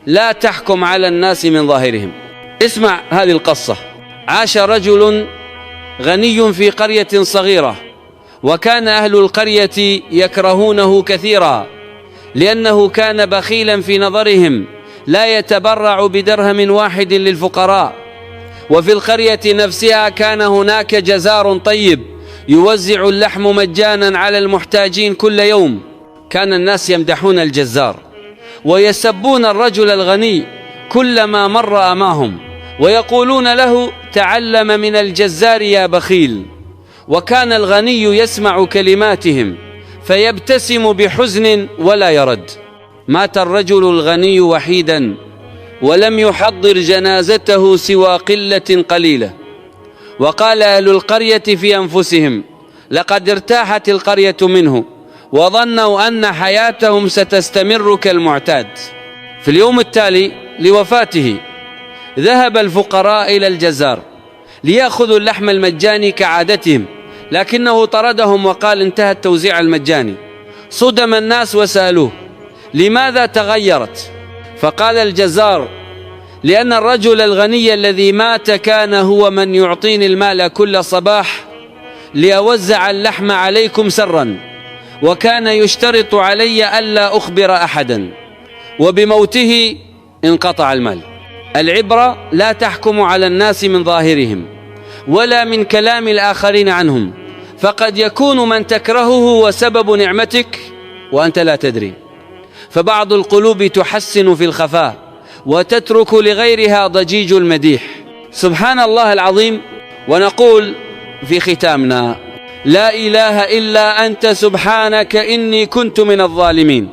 لا تحكم على الناس من ظاهرهم. اسمع هذه القصة. عاش رجل غني في قرية صغيرة، وكان أهل القرية يكرهونه كثيرا لأنه كان بخيلا في نظرهم، لا يتبرع بدرهم واحد للفقراء. وفي القرية نفسها كان هناك جزار طيب يوزع اللحم مجانا على المحتاجين كل يوم. كان الناس يمدحون الجزار ويسبون الرجل الغني كلما مر أمامهم، ويقولون له: تعلم من الجزار يا بخيل. وكان الغني يسمع كلماتهم فيبتسم بحزن ولا يرد. مات الرجل الغني وحيدا، ولم يحضر جنازته سوى قلة قليلة. وقال أهل القرية في أنفسهم: لقد ارتاحت القرية منه، وظنوا أن حياتهم ستستمر كالمعتاد. في اليوم التالي لوفاته ذهب الفقراء إلى الجزار ليأخذوا اللحم المجاني كعادتهم، لكنه طردهم وقال: انتهى التوزيع المجاني. صدم الناس وسألوه: لماذا تغيرت؟ فقال الجزار: لأن الرجل الغني الذي مات كان هو من يعطيني المال كل صباح لأوزع اللحم عليكم سرا، وكان يشترط علي ألا أخبر أحدا، وبموته انقطع المال. العبرة لا تحكم على الناس من ظاهرهم ولا من كلام الآخرين عنهم، فقد يكون من تكرهه وسبب نعمتك وأنت لا تدري. فبعض القلوب تحسن في الخفاء وتترك لغيرها ضجيج المديح. سبحان الله العظيم. ونقول في ختامنا: لا إله إلا أنت سبحانك إني كنت من الظالمين.